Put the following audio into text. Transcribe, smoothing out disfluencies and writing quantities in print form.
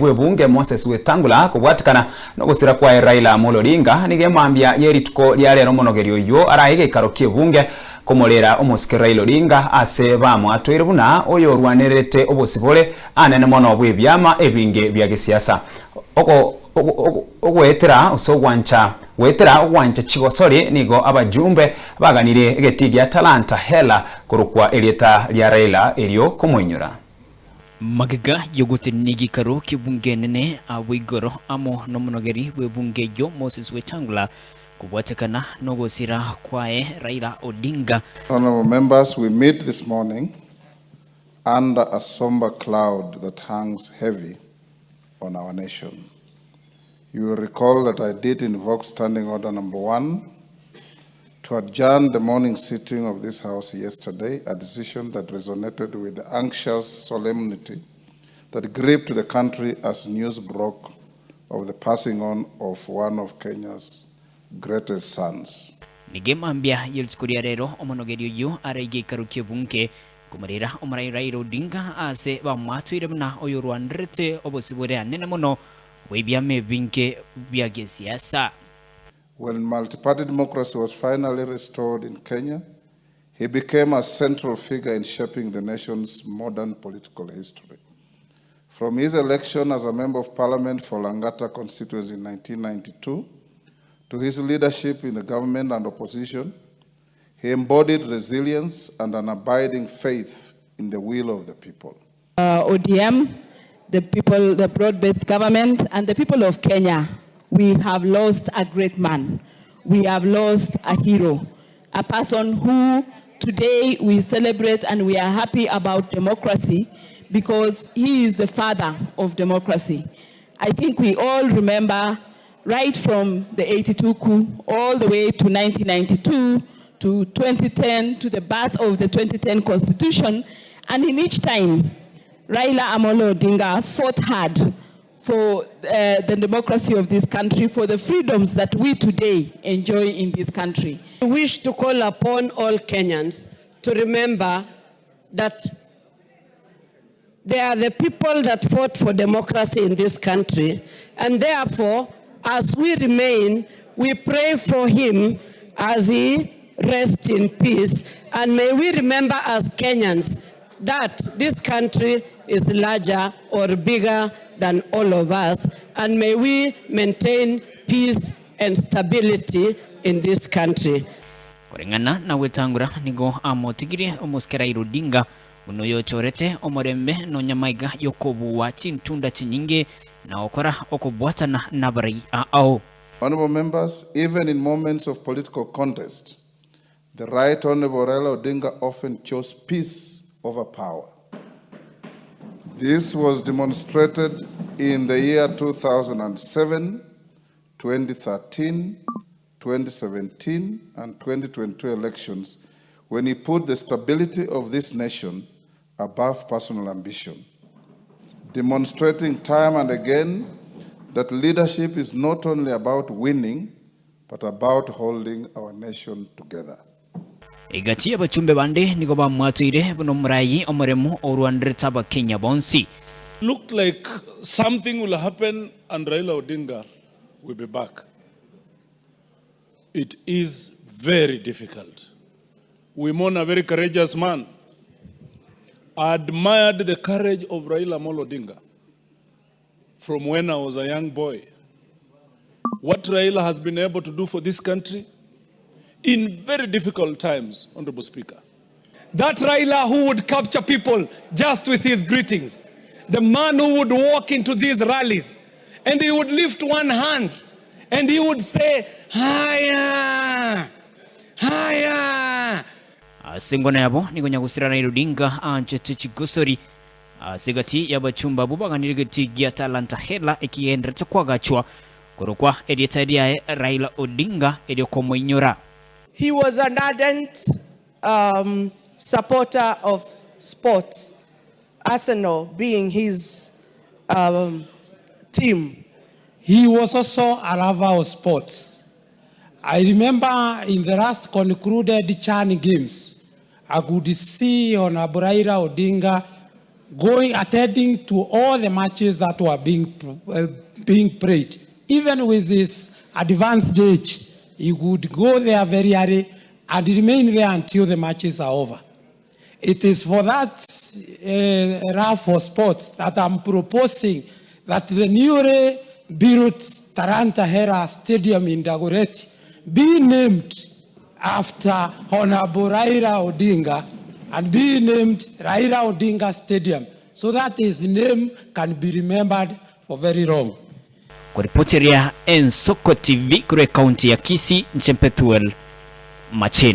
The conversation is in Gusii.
bw'ebunge Moses Wetangula kobwatikana nogosira kwaye Raila Amolo Odinga nigo emambia yerituko ria rero omonogeri oyio arae egeikaro ki'ebunge komorera omosike Raila Odinga ase bamoatoire buna oyorwanererete obosibore anene mono bw'ebiama ebinge bia gesiasa Ogoetera ase ogwancha goetera ogwancha chigosori nigo abajumbe baganirie egetii gia Talanta Hela korokwa erieta ria Raila erio komoinyora. Magega y'ogotenenia egeikaro ki'ebunge enene abwo igoro amo nomonogeri bw'ebunge eyio Moses Wetangula kobwatekana nogosira kwaye Raila Odinga. Honourable members, we meet this morning under a somber cloud that hangs heavy on our nation. You will recall that I did invoke Standing Order Number 1 to adjourn the morning sitting of this House yesterday, a decision that resonated with the anxious solemnity that gripped the country as news broke of the passing on of one of Kenya's greatest sons. Nigo mambia ye rituko ria rero omonogeri oyio are egeikaro ki'ebunge Komorera omorai Raila Odinga aase bamwatoire buna oyorwanerete obosibore anene mono bw'ebiama ebinge bia gesiasa. When multiparty democracy was finally restored in Kenya, he became a central figure in shaping the nation's modern political history. From his election as a member of parliament for Langata constituency in 1992 to his leadership in the government and opposition, He embodied resilience and an abiding faith in the will of the people. ODM, the people, the broad-based government, and the people of Kenya, we have lost a great man. We have lost a hero, a person who today we celebrate and we are happy about democracy because he is the father of democracy. I think we all remember right from the 82 coup all the way to 1992 to 2010 to the birth of the 2010 constitution. And in each time, Raila Amolo Odinga fought hard for the democracy of this country, for the freedoms that we today enjoy in this country. We wish to call upon all Kenyans to remember that they are the people that fought for democracy in this country, and therefore, as we remain, we pray for him as he rests in peace, and may we remember as Kenyans that this country is larger or bigger than all of us, and may we maintain peace and stability in this country. Koreng'ana na gwetang'ura nigo amotigirie omosike Raila Odinga Buna oyochorete omorembe nonya maiga y'okobua chintunda chinyinge, na gokora okobwatana nabarai ao. Honourable members, even in moments of political contest, the Right Honourable Raila Odinga often chose peace over power. This was demonstrated in the year 2007, 2013, 2017 and 2022 elections when he put the stability of this nation above personal ambition, demonstrating time and again that leadership is not only about winning, but about holding our nation together. Egati y'abachumbe bande nigo bamwatoire buna omoraai omoremu orwanerete Abakenya bonsi. Looked like something will happen and Raila Odinga will be back. It is very difficult. We mourn a very courageous man. I admired the courage of Raila Amolo Odinga from when I was a young boy. What Raila has been able to do for this country in very difficult times, Honorable Speaker. That Raila who would capture people just with his greetings. The man who would walk into these rallies and he would lift one hand and he would say, Haya! Haya! Ase engwana yabo nigo nyagusira Raila Odinga aanchete chigosori ase egati y'abachumba abwo baganire egetii gia Talanta Hela ekigendererete kwagachwa korokwa erieta riaye Raila Odinga erio komoinyora. He was an ardent um, supporter of sports, Arsenal being his um, team. He was also a lover of sports. I remember in the last concluded Chan Games, I could see Honorable Raila Odinga going, attending to all the matches that were being, uh, being played. Even with his advanced age, he would go there very early and remain there until the matches are over. It is for that uh, love for sports that I'm proposing that the newly built Talanta Hera Stadium in Dagoretti be named after Honorable Raila Odinga and be named Raila Odinga Stadium so that his name can be remembered for very long. Koripoteria Ensoko TV korwa ekaunti ya Kisii, inche Pethuel Machini.